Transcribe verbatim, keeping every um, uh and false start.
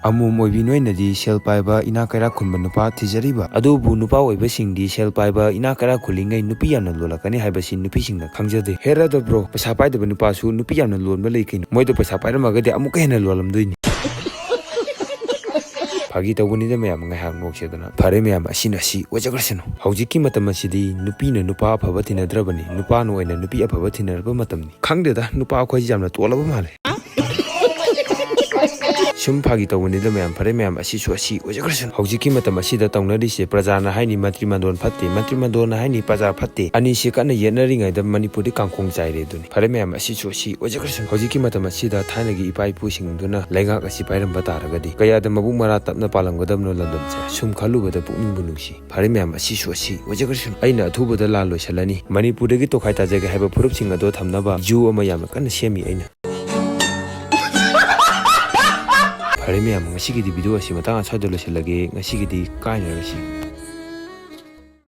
ꯑꯃꯣꯝ ꯑꯣꯏꯕꯤ ꯅꯣꯏꯅꯗꯤ ꯁꯦꯜ ꯄꯥꯏꯕ ꯏꯅꯥꯛ ꯀꯩꯔꯥꯛ ꯈꯨꯟꯕ ꯅꯨꯄꯥ ꯊꯤꯖꯔꯤꯕ, ꯑꯗꯨꯕꯨ ꯅꯨꯄꯥ ꯑꯣꯏꯕꯁꯤꯡꯗꯤ ꯁꯦꯜ ꯄꯥꯏꯕ ꯏꯅꯥꯛ ꯀꯩꯔꯥꯛ ꯈꯨꯜꯂꯤꯉꯩ ꯅꯨꯄꯤ ꯌꯥꯝꯅ ꯂꯣꯜꯂꯛꯀꯅꯤ ꯍꯥꯏꯕꯁꯤ ꯅꯨꯄꯤꯁꯤꯡꯅ ꯈꯪꯖꯗꯦ꯫ ꯍꯦꯔꯥꯗ ꯕ꯭ꯔꯣ, ꯄꯩꯁꯥ ꯄꯥꯏꯗꯕ ꯅꯨꯄꯥꯁꯨ ꯅꯨꯄꯤ ꯌꯥꯝꯅ ꯂꯣꯟꯕ ꯂꯩ ꯀꯩꯅꯣ꯫ ꯃꯣꯏꯗꯣ ꯄꯩꯁꯥ ꯄꯥꯏꯔꯝꯃꯒꯗꯤ ꯑꯃꯨꯛꯀ ꯍꯦꯟꯅ ꯂꯣꯜꯂꯝꯗꯣꯏꯅꯤ꯫ ꯐꯥꯒꯤ ꯇꯧꯕꯅꯤꯗ ꯃꯌꯥꯝ, ꯉꯥꯏꯍꯥꯛ ꯅꯣꯛꯁꯦꯗꯅ꯫ ꯐꯔꯦ ꯃꯌꯥꯝ, ꯑꯁꯤꯅ ꯑꯁꯤ ꯑꯣꯏꯖꯈ꯭ꯔꯁꯅꯨ꯫ ꯍꯧꯖꯤꯛꯀꯤ ꯃꯇꯝ ꯑꯁꯤꯗꯤ ꯅꯨꯄꯤꯅ ꯅꯨꯄꯥ ꯑꯐꯕ ꯊꯤꯅꯗ꯭ꯔꯕꯅꯤ, ꯅꯨꯄꯥꯅ ꯑꯣꯏꯅ ꯅꯨꯄꯤ ꯑꯐꯕ ꯊꯤꯅꯔꯕ ꯃꯇꯝꯅꯤ꯫ ꯈꯪꯗꯦꯗ, ꯅꯨꯄꯥ ꯑꯩꯈꯣꯏꯁꯤ ꯌꯥꯝꯅ ꯇꯣꯜꯂꯕ ꯃꯥꯜꯂꯦ꯫ ꯁꯨꯝ ꯐꯥꯒꯤ ꯇꯧꯕꯅꯤꯗ ꯃꯌꯥꯝ, ꯐꯔꯦ ꯃꯌꯥꯝ, ꯑꯁꯤꯁꯨ ꯑꯁꯤ ꯑꯣꯏꯖꯈ꯭ꯔꯁꯅꯨ꯫ ꯍꯧꯖꯤꯛꯀꯤ ꯃꯇꯝ ꯑꯁꯤꯗ ꯇꯧꯅꯔꯤꯁꯦ, ꯄ꯭ꯔꯖꯥꯅ ꯍꯥꯏꯅꯤ ꯃꯟꯇ꯭ꯔꯤ ꯃꯟꯗꯣꯟ ꯐꯠꯇꯦ, ꯃꯟꯇ꯭ꯔꯤ ꯃꯟꯗꯣꯟꯅ ꯍꯥꯏꯅꯤ ꯄ꯭ꯔꯖꯥ ꯐꯠꯇꯦ, ꯑꯅꯤꯁꯤ ꯀꯟꯅ ꯌꯦꯠꯅꯔꯤꯉꯩꯗ ꯃꯅꯤꯄꯨꯔꯗꯤ ꯀꯥꯡꯈꯣꯡ ꯆꯥꯏꯔꯦ ꯑꯗꯨꯅꯤ꯫ ꯐꯔꯦ ꯃꯌꯥꯝ, ꯑꯁꯤꯁꯨ ꯑꯁꯤ ꯑꯣꯏꯖꯈ꯭ꯔꯁꯅꯨ꯫ ꯍꯧꯖꯤꯛꯀꯤ ꯃꯇꯝ ꯑꯁꯤꯗ ꯊꯥꯏꯅꯒꯤ ꯏꯄꯥ ꯏꯄꯨꯁꯤꯡꯗꯨꯅ ꯂꯩꯉꯥꯛ ꯑꯁꯤ ꯄꯥꯏꯔꯝꯕ ꯇꯥꯔꯒꯗꯤ ꯀꯌꯥꯗ ꯃꯕꯨꯛ ꯃꯔꯥ ꯇꯞꯅ ꯄꯥꯜꯂꯝꯒꯗꯕꯅꯣ ꯂꯝꯗꯝꯁꯦ꯫ ꯁꯨꯝ ꯈꯜꯂꯨꯕꯗ ꯄꯨꯛꯅꯤꯡꯕꯨ ꯅꯨꯡꯁꯤ꯫ ꯐꯔꯦ ꯃꯌꯥꯝ, ꯑꯁꯤꯁꯨ ꯑꯁꯤ ꯑꯣꯏꯖꯈ꯭ꯔꯁꯅꯨ꯫ ꯑꯩꯅ ꯑꯊꯨꯕꯗ ꯂꯥꯟ ꯂꯣꯏꯁꯤꯜꯂꯅꯤ꯫ ꯃꯅꯤꯄꯨꯔꯗꯒꯤ ꯇꯣꯈꯥꯏ ꯇꯥꯖꯒꯦ ꯍꯥꯏꯕ ꯐꯨꯔꯨꯞꯁꯤꯡ ꯑꯗꯣ ꯊꯝꯅꯕ zoo ꯑꯃ ꯌꯥꯝꯅ ꯀꯟꯅ ꯁꯦꯝꯃꯤ ꯑꯩꯅ꯫ ꯐꯔꯦ ꯃꯌꯥꯝ, ꯉꯁꯤꯒꯤꯗꯤ video ꯑꯁꯤ ꯃꯇꯥꯡ ꯑꯁ꯭ꯋꯥꯏꯗ ꯂꯣꯏꯁꯤꯜꯂꯒꯦ꯫ ꯉꯁꯤꯒꯤꯗꯤ ꯀꯥꯏꯅꯔꯁꯤ꯫